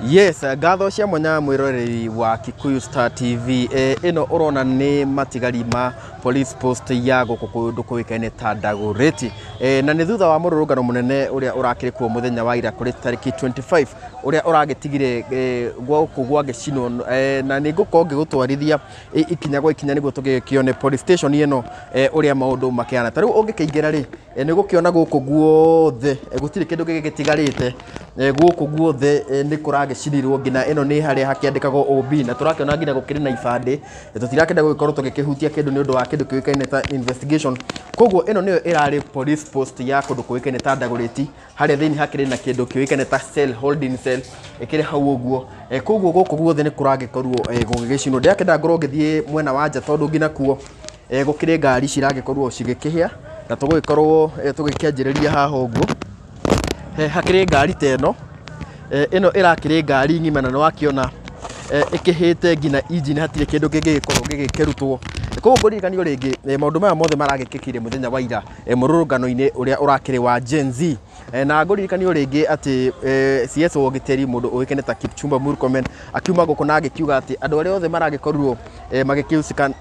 Yes, ngatho cia mwanya mwiroreri wa Kikuyu Star TV. Ĩno ũrona nĩ matigari ma police post ya gũkũ kũndũ kũĩkaine ta Dagoretti. Na nĩ thutha wa mũrũrũngano mũnene ũrĩa ũrakĩrĩ kuo mũthenya wa ira kũrĩ tarĩki 25 ũrĩa ũragĩtigire gũkũ gwagĩcinwo. Na nĩ ngũkorwo ngĩgũtwarithia ikinya gwa ikinya nĩguo tũgĩkĩone police station ĩno ũrĩa maũndũ makĩhana. Ta rĩu ũngĩkĩingĩra rĩ, nĩ gũkĩona gũkũ guothe gũtirĩ kĩndũ gĩgĩtigarĩte. Gũkũ guothe nĩ kũragĩcinirwo, nginya ĩno nĩ harĩa hakĩandĩkagwo OB, na tũrakĩona nginya gũkĩrĩ na ibandĩ. Tũtirakĩenda gũgĩkorwo tũgĩkĩhutia kĩndũ nĩ ũndũ wa kĩndũ kĩũĩkaine ta investigation. Koguo ĩno nĩyo ĩrarĩ police post ya kũndũ kũĩkaine ta Dagoretti, harĩa thĩinĩ hakĩrĩ na kĩndũ kĩũĩkaine ta cell, holding cell ĩkĩrĩ hau ũguo. Koguo gũkũ guothe nĩ kũragĩkorwo gũgĩgĩcinwo. Ndĩrakĩenda ngorwo ngĩthiĩ mwena wa nja tondũ nginya kuo gũkĩrĩ ngari ciragĩkorwo cigĩkĩhĩa, na tũgũgĩkorwo tũgĩkĩanjĩrĩria haha ũguo. Hakĩrĩ ngari ta ĩno. Ĩno ĩrakĩrĩ ngari ng'ima na nĩwakĩona ĩkĩhĩte nginya engine, hatirĩ kĩndũ kĩngĩgĩkorwo gĩgĩkĩrutwo. Koguo ngũririkanio rĩngĩ, maũndũ maya mothe maragĩkĩkire mũthenya wa ira mũrũrũngano-inĩ ũrĩa ũrakĩrĩ wa Gen Z. Na ngũririkanio rĩngĩ atĩ CS wa ũgitĩri mũndũ ũĩkaine ta Kipchumba Murkomen akiuma gũkũ na agĩkiuga atĩ andũ arĩa othe maragĩkorirwo magĩkĩhusika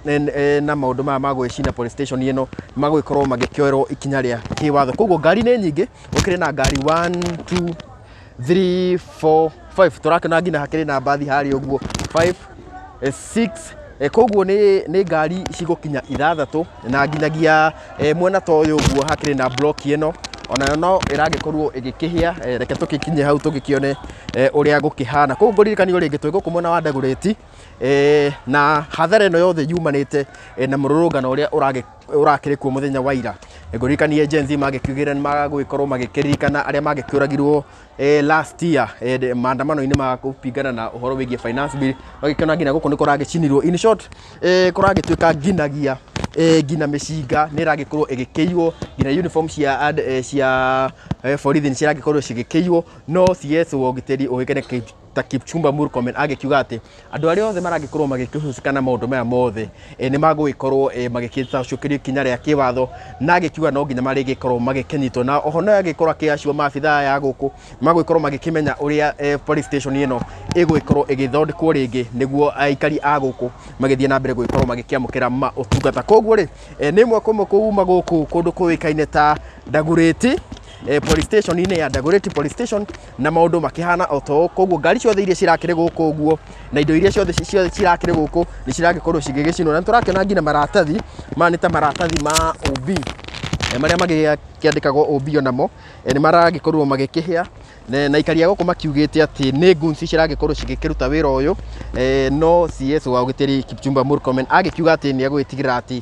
na maũndũ maya ma gwĩcina police station ĩno magũgĩkorwo magĩkĩoerwo ikinya rĩa kĩwatho. Koguo ngari nĩ nyingĩ, gũkĩrĩ na ngari 1 2 3 4 5, tũrakĩona nginya hakĩrĩ na mbathi harĩa ũguo 5 6. Koguo nĩ ngari cigũkinya ithathatũ, na nginyagia mwena ta ũyũ ũguo hakĩrĩ na block ĩno onayo no ĩragĩkorwo ĩgĩkĩhĩa. Reke tũgĩkinye hau tũgĩkĩone ũrĩa gũkĩhana. Koguo ngũririkanio rĩngĩ twĩ gũkũ mwena wa Dagoretti, na hathara ĩno yothe yumanĩte na mũrũrũngano ũrĩa ũrakĩrĩ kuo mũthenya wa ira. Ngũririkanie Gen Z magĩkiugĩra nĩ magũgĩkorwo magĩkĩririkana arĩa magĩkĩũragirwo last year maandamano-inĩ ma kũpingana na ũhoro wĩgiĩ finance bill. Magĩkĩona nginya gũkũ nĩ kũragĩcinirwo. In short, kũragĩtuĩka nginagia nginya mĩcinga nĩ ĩragĩkorwo ĩgĩkĩiywo, nginya uniform cia borithi nĩ ciragĩkorwo cigĩkĩiywo. No CS wa ũgitĩri ũĩkaine ta Kipchumba Murkomen agĩkiuga atĩ andũ arĩa othe maragĩkorwo magĩkĩhusika na maũndũ maya mothe nĩ magũgĩkorwo magĩgĩtacũkĩrio ikinya rĩa kĩwatho, na agĩkiuga no nginya marĩgĩkorwo magĩkĩnyitwo. Na oho no agĩkorwo akĩacio maabithaa ya gũkũ magũgĩkorwo magĩkĩmenya ũrĩa police station ĩno ĩgũgĩkorwo ĩgĩthondekwo rĩngĩ nĩguo aikari a gũkũ magĩthiĩ na mbere gũgĩkorwo magĩkĩamũkĩra maũtungata. Koguo rĩ, nĩ ĩmwe kwa ĩmwe kuma gũkũ kũndũ kũĩkaine ta Dagoretti, police station-inĩ ya Dagoretti police station, na maũndũ makĩhana o ta ũũ. Koguo ngari ciothe iria cirakĩrĩ gũkũ ũguo na indo iria ciothe cirakĩrĩ gũkũ nĩ ciragĩkorwo cigĩgĩcinwo, na nĩtũrakĩona nginya maratathi maya nĩ ta maratathi ma OB, marĩa magĩkĩandĩkagwo OB, onamo nĩ maragĩkorwo magĩkĩhĩa. Na aikari a gũkũ makiugĩte atĩ nĩ goons ciragĩkorwo cigĩkĩruta wĩra ũyũ. No CS wa ũgitĩri Kipchumba Murkomen agĩkiuga atĩ nĩ egũgĩtigĩrĩra atĩ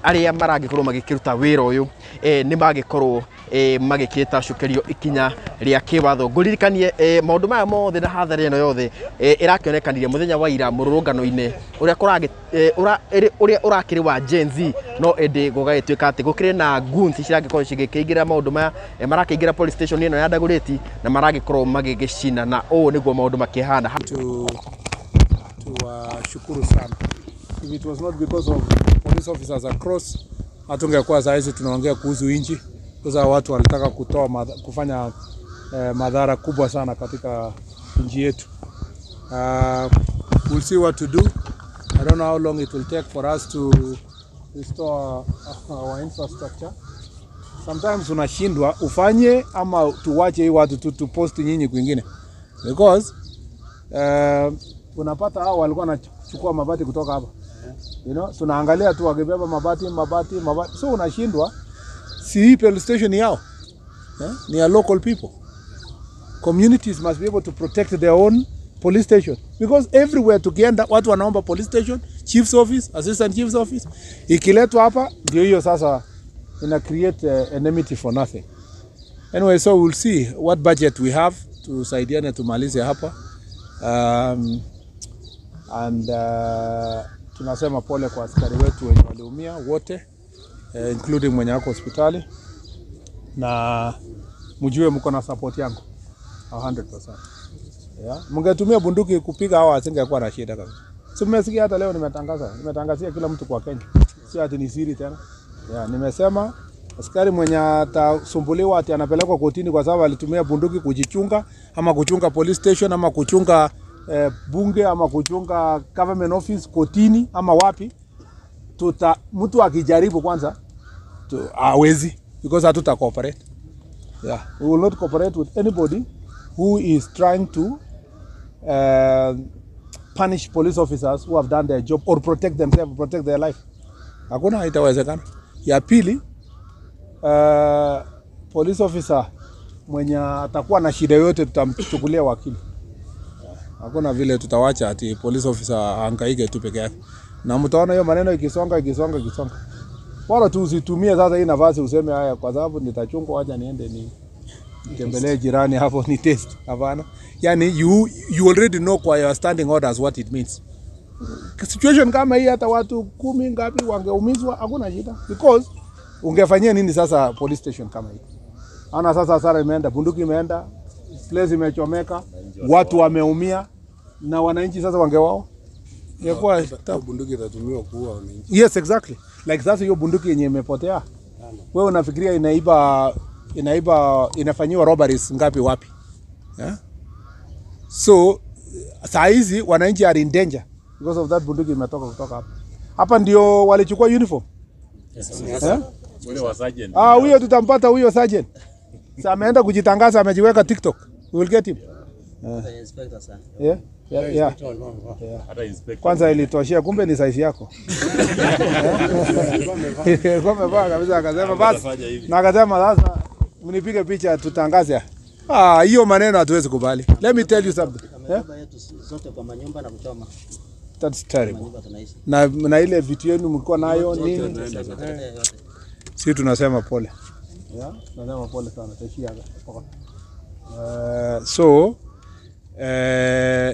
arĩa maragĩkorwo magĩkĩruta wĩra ũyũ nĩ magĩkorwo magĩkĩtacũkĩrio ikinya rĩa kĩwatho. Ngũririkanie maũndũ maya mothe na hathara ĩno yothe ĩrakĩonekanire mũthenya wa ira mũrũrũngano-inĩ ũrĩa kũragĩ ũrĩa ũrakĩrĩ wa Gen Z, no ĩndĩ gũgagĩtuĩka atĩ gũkĩrĩ na goons ciragĩkorwo cigĩkĩingĩra maũndũ maya, marakĩingĩra police station ĩno ya Dagoretti na maragĩkorwo magĩgĩcina, na ũũ nĩguo maũndũ makĩhana. Tuwashukuru sana. If it was not because of police officers across, hatungekuwa saa hizi tunaongea kuhusu nchi. Sasa watu walitaka kutoa kufanya madhara kubwa sana katika nchi yetu. We'll see what to do. I don't know how long it will take for us to restore our infrastructure. Sometimes unashindwa ufanye ama tuwache hii watu tu post nyinyi kwingine, because unapata hao walikuwa wanachukua mabati kutoka hapa, tunaangalia tu wakibeba mabati, mabati, mabati, so unashindwa, si hii police station yao, eh? Ni ya local people. Communities must be able to protect their own police station, because everywhere tukienda watu wanaomba police station, chief's office, assistant chief's office. Ikiletwa hapa ndio hiyo sasa ina create enmity for nothing. Anyway, so we'll see what budget we have tusaidiane tumalize hapa. And tunasema pole kwa askari wetu wenye waliumia wote, including mwenye ako hospitali, na mjue mko na support yangu 100%. Yeah. Mngetumia bunduki kupiga hawa asingekuwa na shida kabisa. Si mmesikia hata leo nimetangaza, nimetangazia kila mtu kwa Kenya. Si ati ni siri tena. Yeah, nimesema Askari mwenye atasumbuliwa ati anapelekwa kotini kwa sababu alitumia bunduki kujichunga ama kuchunga police station ama kuchunga bunge ama kuchunga government office kotini ama wapi, mtu akijaribu kwanza hawezi, because hatuta cooperate. Yeah, we will not cooperate with anybody who is trying to punish police officers who have done their job or protect themselves, protect their life. Hakuna, itawezekana. Ya pili, police officer mwenye atakuwa na shida yote tutamchukulia wakili. Hakuna vile tutawacha ati police officer ahangaike tu peke yake. Na mtaona hiyo maneno ikisonga ikisonga ikisonga. Wala tu usitumie sasa hii nafasi useme haya kwa sababu nitachungwa, acha niende ni nitembelee jirani hapo ni test. Hapana. Yani you already know kwa your standing orders what it means. Situation kama hii hata watu 10 ngapi wangeumizwa hakuna shida, because ungefanyia nini sasa police station kama hii? Ana sasa hasara imeenda, bunduki imeenda, place imechomeka, watu wameumia na wananchi sasa wangewao. Ingekuwa bunduki itatumiwa kuua wananchi. Yes, exactly. Like sasa hiyo bunduki yenye imepotea, wewe unafikiria inaiba inafanyiwa robberies ngapi wapi? Yeah? So saa hizi wananchi are in danger because of that bunduki imetoka kutoka hapa. Hapa ndio walichukua uniform. Yes. Yeah? Ule wa sergeant. Ah, huyo tutampata huyo sergeant. Sasa ameenda kujitangaza, amejiweka TikTok. We will get him. Inspector sana. Yeah. Yeah. Hata inspector. Kwanza ilitoshea, kumbe ni size yako. Kwa mebaa kabisa, akasema basi. Na akasema sasa mnipige picha tutangaze. Ah, hiyo maneno hatuwezi kubali. Let me tell you something. Amebeba yetu zote kwa manyumba na kuchoma. That's terrible. Manyumba tunaishi. Na ile vitu yenu mlikuwa nayo nini? Sisi tunasema pole. Yeah, tunasema pole sana. Tashia. So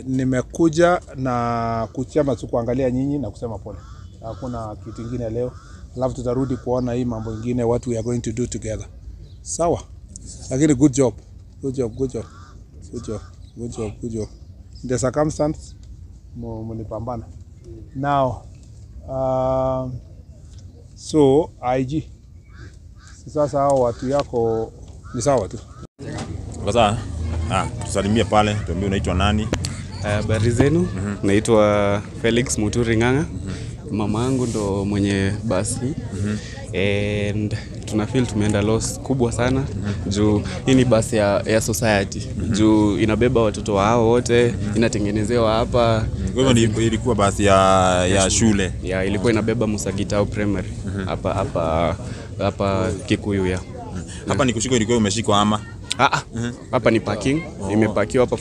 nimekuja na kuchama tu kuangalia nyinyi na kusema pole. Hakuna kitu kingine leo. Alafu tutarudi kuona hii mambo ingine what we are going to do together. Sawa? Lakini good job. Good job, good job. Good job. Good job, good job. In the circumstance mlipambana. Now so IG sasa hao watu yako ni sawa tu. Sasa tusalimie pale, tuambie unaitwa nani? Habari zenu. Naitwa Felix Muturi Ng'ang'a. Mama yangu ndo mwenye basi. And tuna feel tumeenda loss kubwa sana. Juu hii ni basi ya society. Juu inabeba watoto wao wote, inatengenezewa hapa. Kwa hivyo ilikuwa basi ya shule. Ya, ilikuwa inabeba Musagitau Primary hapa hapa Kikuyu ya. Hapa ni kushikwa, ilikuwa umeshikwa ama? Hapa ni parking. Imepakiwa hapa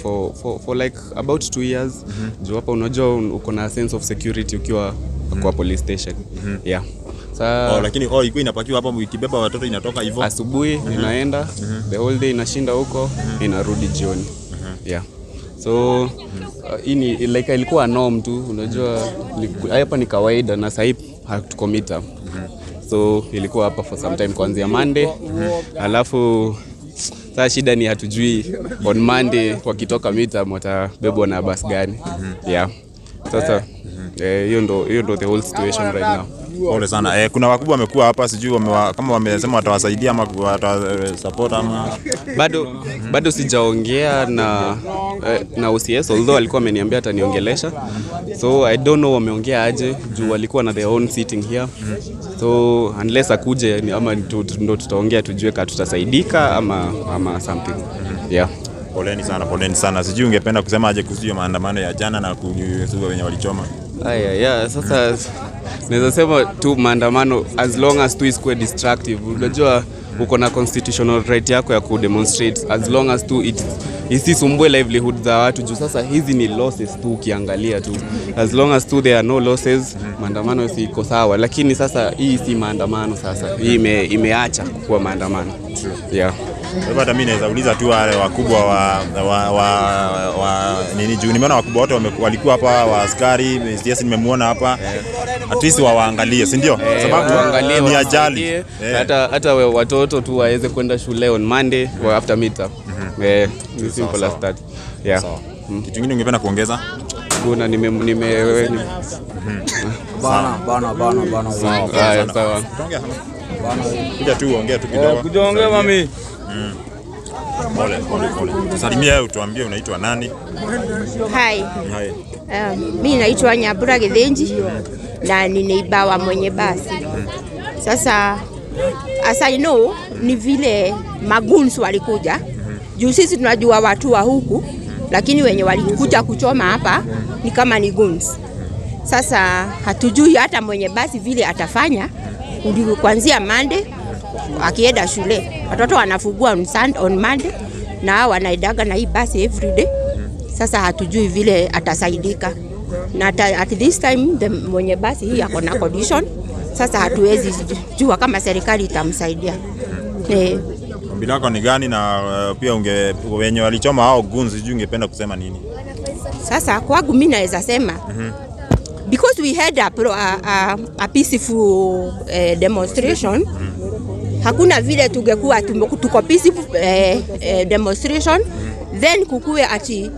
for like about 2 years. Juu hapa unajua uko na sense of security ukiwa kwa police station. Yeah. Sa lakini ilikuwa inapakiwa hapa ikibeba watoto inatoka hivyo. Asubuhi inaenda, the whole day inashinda huko, inarudi jioni. Yeah. So hii ni like ilikuwa norm tu, unajua hapa ni kawaida na sasa hivi hatucommit. So ilikuwa hapa for some time kuanzia Monday. Alafu sasa shida ni hatujui on Monday wakitoka mita watabebwa na bus gani. Yeah. Sasa hiyo ndo the whole situation right now. Pole sana. Kuna wakubwa wamekuwa hapa, sijui kama wamesema watawasaidia ama watasupport ama bado sijaongea na OCS, although alikuwa ameniambia ataniongelesha. So I don't know wameongea aje juu walikuwa na their own sitting here. So unless akuje ama ndo tutaongea tujue kama tutasaidika ama something. Yeah. Poleni sana, poleni sana. Sijui ungependa kusema aje kuhusu maandamano ya jana na kuhusu wenye walichoma? Aya, yeah, sasa naweza sema tu maandamano as long as tu isikuwe destructive. Unajua uko na constitutional right yako ya kudemonstrate as long as tu it isisumbue livelihood za watu juu sasa hizi ni losses tu ukiangalia tu. As long as tu there are no losses, maandamano si iko sawa. Lakini sasa hii si maandamano sasa. Hii imeacha kuwa maandamano. Yeah. Hata mimi naweza uliza tu wale wakubwa wa nini juu nimeona wakubwa wote walikuwa hapa, wa askari, CS nimemuona hapa. At least waangalie, si ndio? Sababu ni ajali. Hata watoto tu waweze kwenda shule on Monday or after meet up. Ni simple as that. Yeah. Kitu kingine ungependa kuongeza? Kuna nime bana. Sawa. Kuja tu uongee tu kidogo. Kuja ongea mami. Pole pole pole. Tusalimie, utuambie unaitwa nani? Hi. Hi. Mimi naitwa Nyambura Githinji na ni neighbor wa mwenye basi. Sasa as I know ni vile magoons walikuja. Juu sisi tunajua watu wa huku, lakini wenye walikuja kuchoma hapa ni kama ni goons. Sasa hatujui hata mwenye basi vile atafanya. Kuanzia Monday akienda shule, watoto wanafungua on Sunday, on Monday na wanaidaga na hii basi every day. Sasa hatujui vile atasaidika. Na at this time the mwenye basi hii ako na condition. Sasa hatuwezi jua kama serikali itamsaidia. Ombi lako ni gani na pia unge wenye walichoma hao goons sijui ungependa kusema nini? Sasa kwangu mimi naweza sema because we had a peaceful demonstration. Hakuna vile tungekuwa tuko peaceful demonstration then kukue ati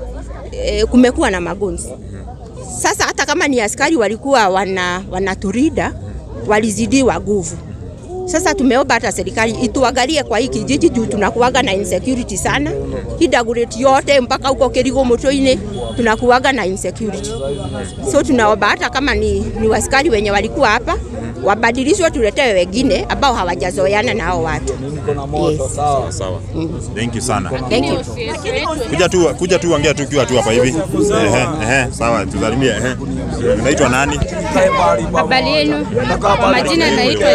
kumekuwa na maguns. Sasa hata kama ni askari walikuwa wanaturida, walizidiwa nguvu. Sasa tumeomba hata serikali ituangalie kwa hii kijiji juu tunakuaga na insecurity sana. Hii Dagoretti yote mpaka huko Kerigo Motoine tunakuaga na insecurity. So tunaomba hata kama ni askari wenye walikuwa hapa wabadilishwe, tuletewe wengine ambao hawajazoeana na hao watu. Yes. Sawa sawa. Thank you sana. Thank you. Kuja tu ongea tu ukiwa tu hapa hivi. Sawa, tusalimie. Unaitwa nani? Habari yenu. Majina naitwa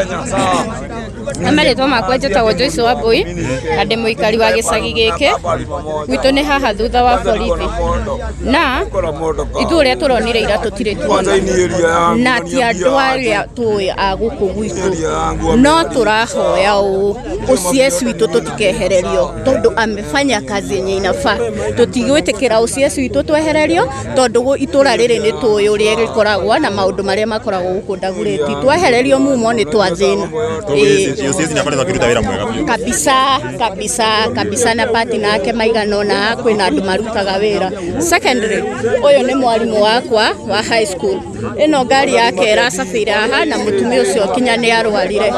Amarĩtwa makwa njĩtagwo Joyce Wambui na ndĩ mũikari wa gĩcagi gĩkĩ gwitũ nĩ haha thutha wa borithi na ithuĩ ũrĩa tũronire ira tũtirĩ tuona na ti andũ arĩa tũĩ a gũkũ gwitũ no tũrahoya ũũ OCS witũ tũtikehererio tondũ amefanya kazi yenye inafaa. Tũtigwĩtĩkĩra OCS witũ twehererio tondũ itũra rĩrĩ nĩ tũĩ ũrĩa rĩkoragwo na maũndũ marĩa makoragwo gũkũ Dagoretti. Twehererio mumo nĩ twathĩna. OCS ni akoretwo akiruta wĩra mwega biũ. Kabisa kabisa kabisa na pati nake maigana ona kwĩna andũ marutaga wĩra. Secondary ũyũ nĩ mwarimũ wakwa wa high school. Ĩno ngari yake ĩracabĩire haha na mũtumia ũcio kinya nĩ arwarire.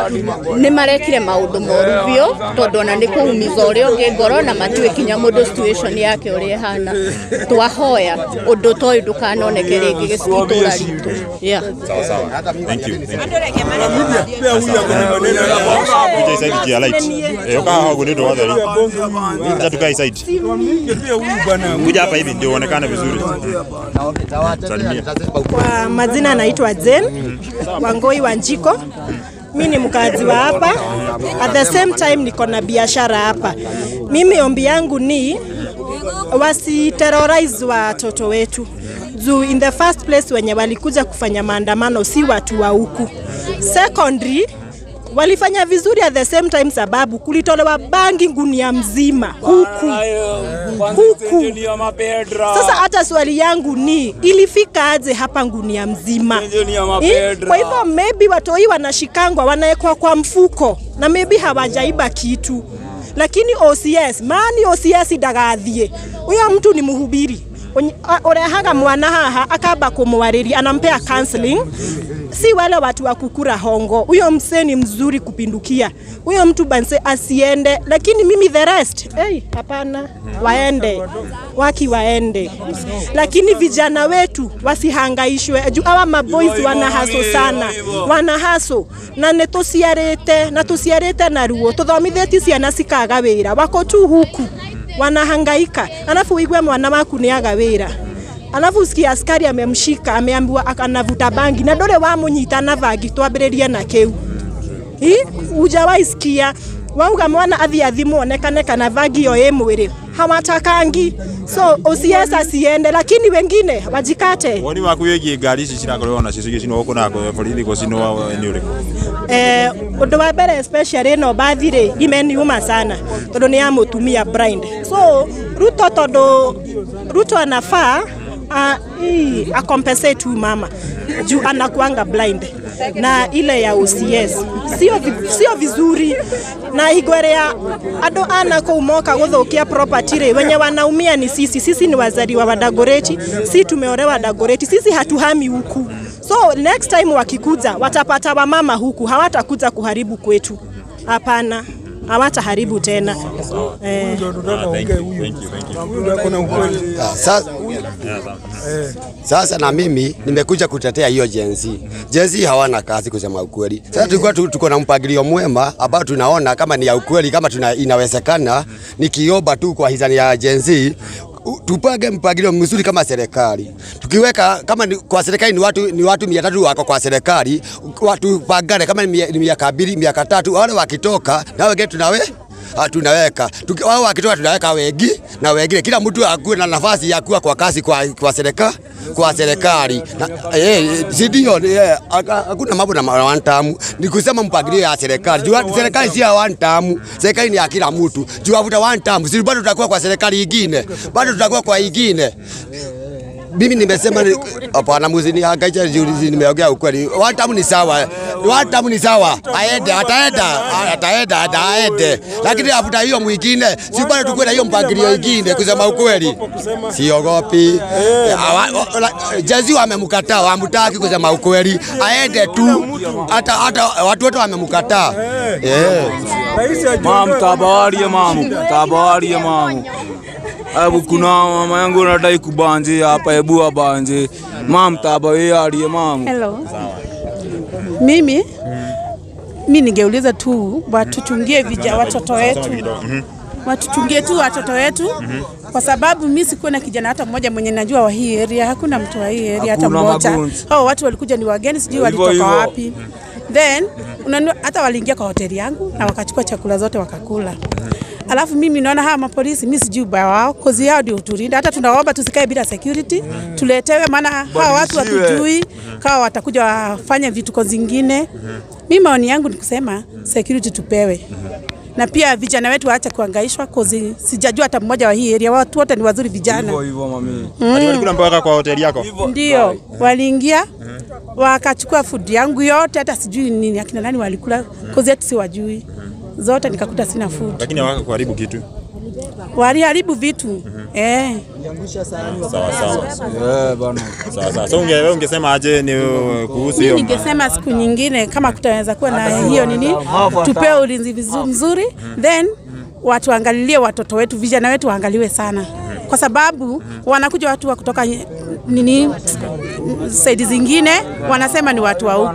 Nĩ marekire maũndũ moru biũ tondũ ona nĩ kũumiza ũrĩa ũngĩ ngoro na matiũĩ kinya mũndũ situation yake ũrĩa ĩhana. Twahoya ũndũ ta ũyũ ndũkanoneke rĩngĩ itũra ritũ. Yeah. Sawa sawa. Thank you. Kuja side ya light. Yoka hapo ndio wadhari. Kuja tukae side. Kuja hapa hivi ndio uonekane vizuri. Salimia. Kwa majina naitwa Jen Wangoi Wanjiko. Mimi ni mkazi wa hapa. At the same time niko na biashara hapa. Mimi ombi yangu ni wasiterrorize watoto wetu. Juu in the first place wenye walikuja kufanya maandamano si watu wa huku. Secondary walifanya vizuri at the same time sababu kulitolewa bangi gunia mzima huku. Sasa hata swali yangu ni ilifika aje hapa gunia mzima? Kwa hivyo maybe watoi wanashikangwa wanawekwa kwa mfuko na maybe hawajaiba kitu. Lakini OCS, maani OCS ndagathie. Huyo mtu ni mhubiri. Orehaga mwana haha akaba kumwariria anampea counseling. Si wale watu wa kukura hongo. Huyo msee ni mzuri kupindukia. Huyo mtu banse asiende, lakini mimi the rest, hey, hapana, waende. Waki waende. Lakini vijana wetu wasihangaishwe. Juu hawa maboys wana haso sana. Wana haso. Na ne tuciarite, na tuciarite na ruo. Tuthomithĩtie ciana cikaga wĩra. Wako tu huku. Wanahangaika. Alafu uigwe mwana waku ni aga wĩra. Alafu usikia askari amemshika, ameambiwa anavuta bangi na ndore wamunyita na bangi twambĩrĩrie na kĩu. Hujawahi sikia wauga mwana athi athimwo onekane kana bangi yo ĩ mwĩrĩ. Hawatakangi. So OCS asiende, lakini wengine wajikate. Woni waku wĩgiĩ ngari ici cirakorwo nacio cigĩcinwo gũkũ na borithi gũcinwo nĩ ũrĩkũ? Ũndũ wa mbere especially ĩno bathi rĩ imeniuma sana tondũ nĩ ya mũtumia blind. So Ruto tondũ Ruto anafaa a compensate huyu mama juu anakuanga blind na ile ya OCS sio vizuri na igwerea andu ana kuu moka guthukia property ri wenye wanaumia ni sisi. Sisi ni wazaliwa wa Dagoretti, si tumeolewa Dagoretti, sisi hatuhami huku. So next time wakikuja watapata wamama huku, hawatakuja kuharibu kwetu. Hapana, hawataharibu tena. Sasa na mimi nimekuja kutetea hiyo Gen Z. Gen Z hawana kazi kusema ukweli. Sasa tulikuwa tuko na mpangilio mwema ambao tunaona kama ni ya ukweli, kama inawezekana, nikiomba tu kwa hisani ya Gen Z tupange mpangilio mzuri kama serikali. Tukiweka kama ni, kwa serikali ni watu 300 wako kwa serikali, watu pangane kama ni miaka 2, miaka 3, wale wakitoka na wengine tunaweka. Wao wakitoka tunaweka wengi na wengine, kila mtu akuwe na nafasi ya kuwa kwa kazi kwa serikali, kwa serikali. Si ndio? Hakuna mambo na one term. Ni kusema mpangilio ya serikali. Juu serikali si ya one term, serikali ni ya kila mtu. Juu afuta one term, si bado tutakuwa kwa serikali nyingine. Bado tutakuwa kwa nyingine. Mimi nimesema hapana, msinihangaishe, nimeongea ukweli. One term ni sawa. One term ni sawa. Aende, ataenda. Lakini afuta hiyo mwingine, si bado tukue na hiyo mpangilio mwingine kusema ukweli. Siogopi. Jazi wamemkataa, hawamtaki kusema ukweli. Aende tu. Hata watu wote wamemkataa. Mam tabari mamu, tabari mamu. Hebu kuna mama yangu anadai kubanje hapa, hebu abanje. Mam taba wewe aliye mamu. Hello. Mimi ningeuliza tu watuchungie watoto wetu. Watuchungie tu watoto wetu kwa sababu mimi sikuwa na kijana hata mmoja mwenye najua wa hii area, hakuna mtu wa hii area hata mmoja. Hao watu walikuja ni wageni, sijui walitoka wapi. Then hata waliingia kwa hoteli yangu na wakachukua chakula zote wakakula. Alafu mimi naona hawa mapolisi, mimi sijui ubaya wao, kozi yao ndio utulinda. Hata tunaomba tusikae bila security, tuletewe, maana hawa watu hatujui kama watakuja wafanye vitu zingine. Mimi maoni yangu ni kusema security tupewe. Na pia vijana wetu waache kuhangaishwa, kozi sijajua hata mmoja wa hii area, watu wote ni wazuri vijana. Hivyo hivyo mami. Walikula mpaka kwa hoteli yako? Ndio, waliingia wakachukua food yangu yote, hata sijui nini akina nani walikula, kozi yetu siwajui. Zote nikakuta sina food. Lakini hawakuharibu kitu. Waliharibu vitu. Sawa sawa. Bana. Sawa sawa. So wewe ungesema aje ni kuhusu hiyo? Mimi ningesema siku nyingine kama kutaweza kuwa na hiyo nini, tupewe ulinzi mzuri, then watu angalilie watoto wetu, vijana wetu waangaliwe sana. Kwa sababu wanakuja watu wa kutoka nini side zingine wanasema ni watu wa huku.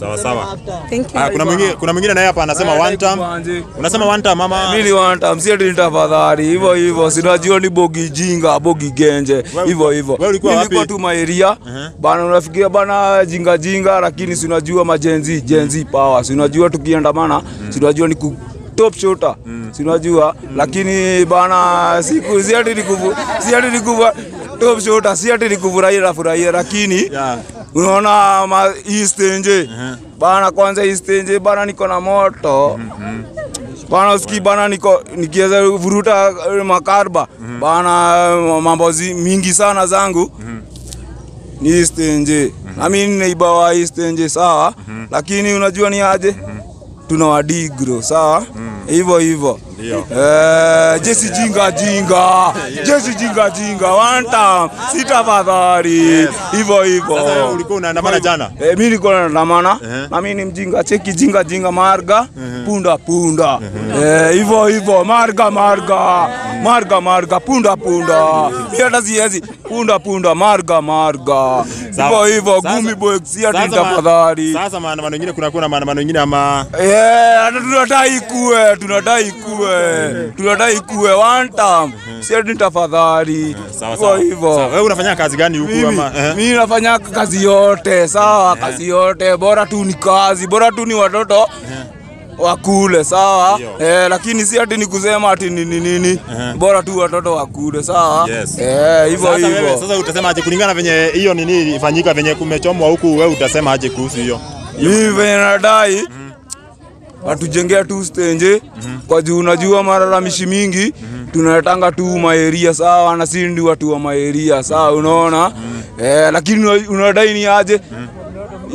Sawa sawa. Thank you. Kuna mwingine naye hapa anasema one term. Unasema one term mama? Mimi one term, si ati tafadhali. Hivyo hivyo, sinajua ni bogi jinga, bogi genje. Hivyo hivyo. Nilikuwa tu maeria. Bana unafikiria bana jinga jinga, lakini si unajua majenzi, jenzi power. Si unajua tukiandamana, si unajua ni top shooter. Si unajua, lakini bana siku si ati nikuvu top shooter, si ati nikufurahia furahia, lakini unaona East nje. Bana kwanza East nje bana niko na moto. Bana usiki bana niko nikiweza vuruta makarba. Bana mambo mingi sana zangu. Ni East nje. Na mimi ni neighbor wa East nje sawa, lakini unajua ni aje? Tunawadigro sawa? Hivyo hivyo. Jesi jinga jinga. Jesi jinga jinga one time. Sitafadhali. Hivyo hivyo. Sasa wewe ulikuwa unaandamana jana? Mimi nilikuwa naandamana. Na mimi ni mjinga, cheki jinga jinga marga, punda punda. Hivyo hivyo marga marga. Marga marga punda punda. Mimi hata siwezi punda punda marga marga. Hivyo hivyo gumi boy si tafadhali. Sasa maandamano mengine kuna maandamano mengine ama hata tunadai kuwe, tunadai kuwe one time. Si tafadhali. Sawa sawa. Hivyo. Wewe unafanya kazi gani huku ama? Mimi nafanya kazi yote, sawa, kazi yote, bora tu ni kazi, bora tu ni watoto wakule, sawa. Lakini si ati ni kusema ati nini nini, bora tu watoto wakule, sawa. Hivyo hivyo. Sasa utasema aje kulingana venye hiyo nini ifanyika venye kumechomwa huku, wewe utasema aje kuhusu hiyo? Mimi venye nadai watujengea tu stenje kwa juu unajua malalamishi mingi tunatanga tu maeria sawa, na si ndio watu wa maeria sawa, unaona. Lakini unadai ni aje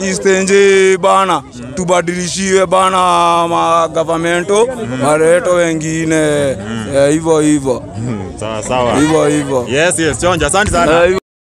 istenje bana tubadilishiwe bana ma governmento waleto wengine hivyo hivyo. Sawa sawa. Hivyo hivyo. Yes yes, chonja, asante sana.